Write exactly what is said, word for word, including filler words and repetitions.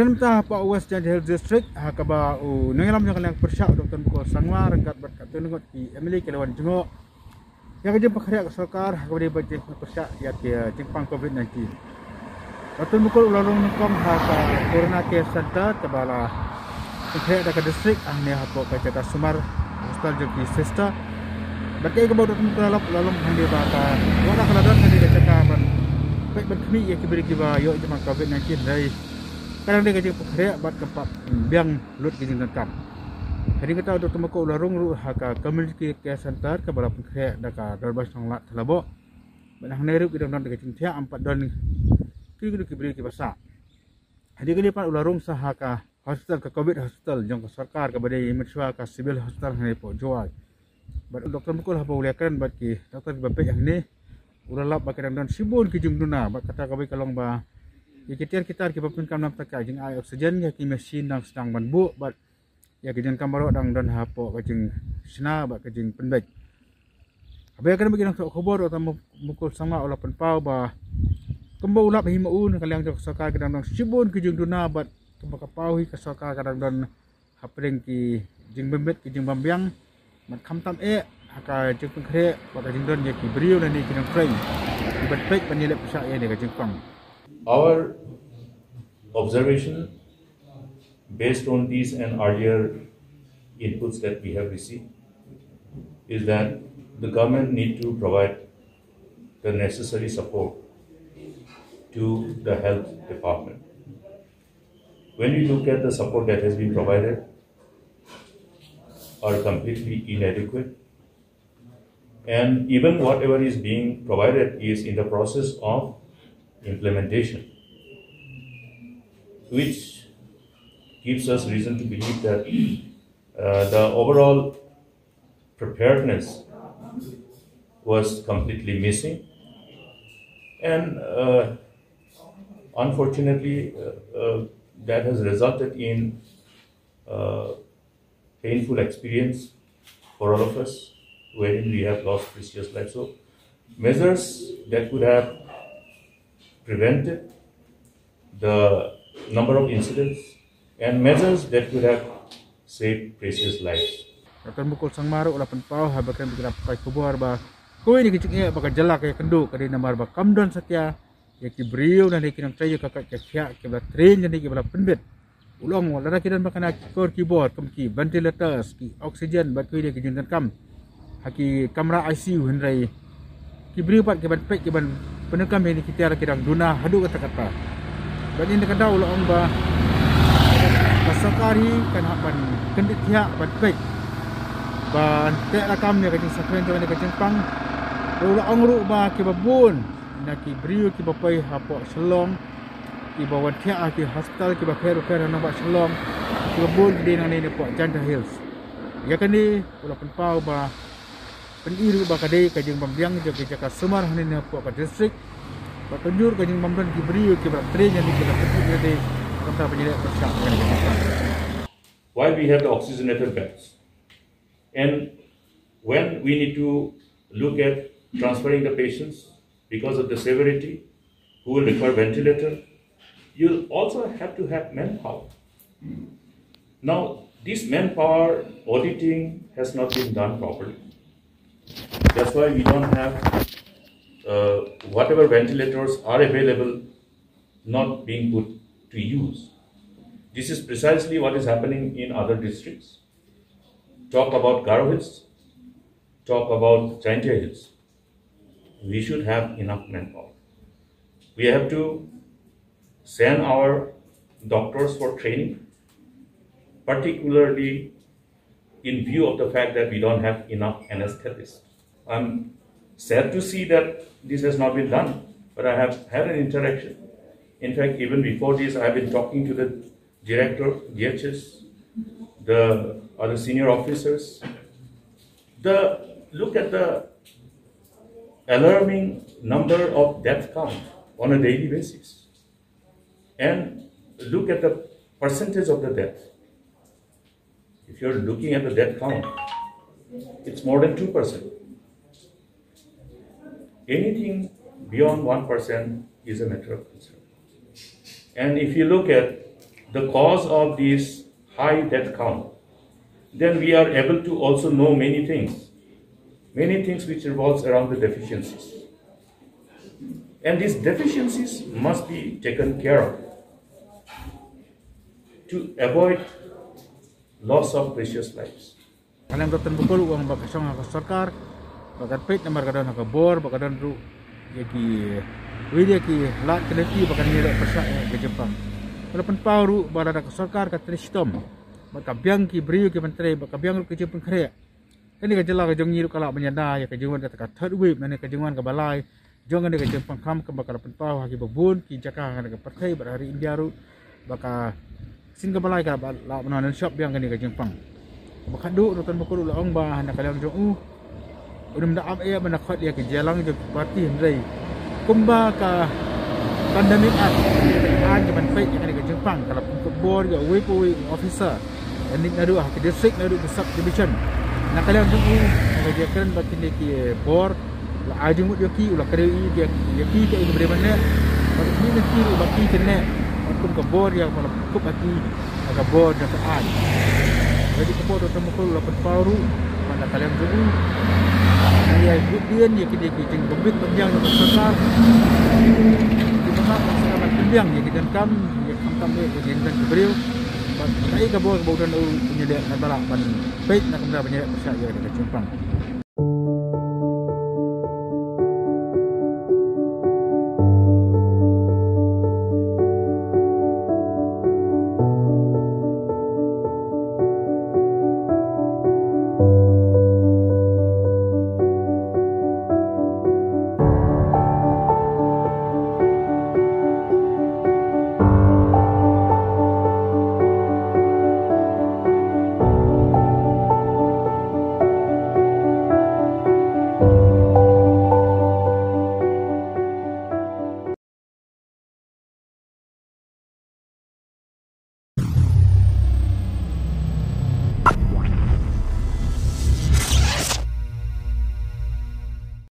Nangta hapoh West Jaintia Hills District, ha kaba u nongïalam jong ka liang pyrshah u Doctor Mukul Sangma ryngkat bad katto katne ngut ki M L A ki la wan jngoh ïa ka jingpynkhreh ka sorkar ha kaba ïadei bad jingpyrshah ïa ka jingpang covid nineteen. Doctor Mukul u la rung nyngkong ha ka Corona Care Center kaba la pynkhreh da ka district hangne hapoh ka jaka sumar hospital jong ki sister. Bad kaei kaba u Doctor Mukul u la lap, u la long hangne ba ka, wat la ka la don hangne ka jaka ban peit ban khmih ïa ki briew kiba ïoh jingpang covid nineteen, hynrei ka dang dei ka jingpynkhreh bad kam pat biang lut ki jingdonkam. Hadien kata u Doctor Mukul u la rung ruh ha ka Community Care Center kaba la pynkhreh da ka Dorbar Shnong Ladthadlaboh. Bad hangne ruh ki dang don da ka jingthiah, ym pat don ki, ki briew kiba sah. Hadien kane pat u la rung sa ha ka hospital, ka covid hospital jong ka sorkar kaba dei mynshuwa ka civil hospital hangne hapoh Jowai. Bad u Doctor Mukul haba u la ïakren bad ki doctor kiba peit hangne, u la lap ba ki dang don shibun ki jingduna, bad kata kawei ka long ba ïa ki tiar ki tar kiba pyndonkam namar ka jingai oxygen, ïa ki machine dang sdang ban buh, bad ïa ki jingdonkam baroh dang don hapoh ka jingshna bad ka jingpynbeit. Haba ïakren bad ki nongthoh khubor, u Doctor Mu-, Mukul Sangma u la pynpaw ba kumba u lap hi ma u, na ka liang jong ka sorkar ka dang don shibun ki jingduna, bad kumba ka paw hi, ka sorkar ka dang don hapdeng ki jingpynbeit, ki jingbymbiang, bad khamtam eh ha ka jingpynkhreh bad ka jingdon ïa ki briew lane ki nongtrei kiban peit ban ïaleh pyrshah ïa kane ka jingpang. Our observation, based on these and earlier inputs that we have received, is that the government need to provide the necessary support to the health department. When we look at the support that has been provided, are completely inadequate, and even whatever is being provided is in the process of implementation, which gives us reason to believe that, uh, the overall preparedness was completely missing, and, uh, unfortunately, uh, uh, that has resulted in, uh, painful experience for all of us, wherein we have lost precious lives. So, measures that could have prevented the number of incidents and measures that could have saved precious lives. Doctor Mukul Sangma ruh u la pynpaw haba kren bad ki nongthoh khubor ba kawei na ki jingeh ba ka jylla ka ïakynduh ka dei namar ba kam don satia ïa ki briew lane ki nongtrei ïa ka koit ka khiah kiba la train lane kiba la pynbeit. U la ong lada ki don ba kane ki kor ki bor kum ki ventilators, ki oxygen bad kiwei de ki jingdonkam ha ki kamra I C U, hynrei ki briew pat kiban peit, kiban pyndonkam ïa kine ki tiar ki dang duna haduh katta katta. Bad ïa kata u la ong ba ka sorkar hi kan hap ban kyndit thiah ban peit ban teh lakam ïa ka jingsakhiang jong kane ka jingpang. U la ong ruh ba kiba bun na ki briew kiba poi hapoh Shillong, kiba wan thiah ha ki hospital kiba pher bapher ha nongbah Shillong, kiba bun ki dei nangne napoh Jaintia Hills. Ïa kane u la pynpaw ba pyni ruh ba ka dei ka jingbymbiang jong ki jaka sumar hangne hapoh ka district. Ba ka jur ka jingbymdon ki briew kiba la train ïa kine, kiba la pynbeit ïa kine, kumta ba ngi leh pyrshah ïa kane ka jingpang. While we have the oxygenator beds, and when we need to look at transferring the patients because of the severity, who will require ventilator, you also have to have manpower. Now, this manpower auditing has not been done properly. That's why we don't have, uh, whatever ventilators are available not being put to use. This is precisely what is happening in other districts. Talk about Garo Hills, talk about Jaintia Hills. We should have enough manpower. We have to send our doctors for training, particularly in view of the fact that we don't have enough anesthetists. I'm sad to see that this has not been done, but I have had an interaction. In fact, even before this, I've been talking to the director, D H S, the other senior officers. The, look at the alarming number of death count on a daily basis. And look at the percentage of the death. If you're looking at the death count, it's more than two percent. Anything beyond one percent is a matter of concern. And if you look at the cause of this high death count, then we are able to also know many things, many things which revolves around the deficiencies. And these deficiencies must be taken care of to avoid loss of precious lives. Ka liang Doctor Mukul u ong ba ka shong ha ka sorkar ba kan peit namar ka don ha ka bor ba ka don ruh ïa ki, wi ïa ki lad ki lynti ba kan ïaleh pyrshah ïa ka jingpang. Ka la pynpaw ruh ba lada ka sorkar ka trei shitom ba ka biang ki briew ki ban trei ba ka biang ruh ki jingpynkhreh, kane ka jylla ka jong ngi ruh ka lah ban ïada ïa ka jingwan kata ka third wave, mane ka jingwan kaba lai jong kane ka jingpang kham kaba ka la pynpaw ha kiba bun ki jaka ha kane ka pyrthei bad ha ri India ruh ba ka sien kaba lai ka ba la ban wan shop biang kane ka jingpang. Ba khadduh Ratan Bakul u la ong ba na ka liang jong u u nym da ap ïa ban khot ïa ka jingïalang jong ki party, hynrei kumba ka Pandemic Act ka ban peit ïa kane ka jingpang ka la pynkup bor ïa uwei pa uwei u officer, ïa naduh ha ki district naduh ki sub division. Na ka liang jong u, na ka jingkren ba kine ki bor la ai jingmut ïa ki, u la kren ïa ki, ïa ki ka i ka bri ban ne ba ki ne ki ba ki kren ne ba kum ka bor ïa ba la kup ïa ki ka bor jong ka aiñ. Jadi ka bor Doctor Mukul u la pynpaw ruh ba na ka liang jong u ïa buh dien ïa kine ki jingbym bit bym biang jong ka sorkar. Ki ba ka sorkar ban pynbiang ïa ki donkam, ïa khamtam ïa ki donkam ki briew. Ba ka i ka bor ka ba u don u ïaleh na ba la ban peit na kumta ban ïaleh pyrshah ïa ka jingpang.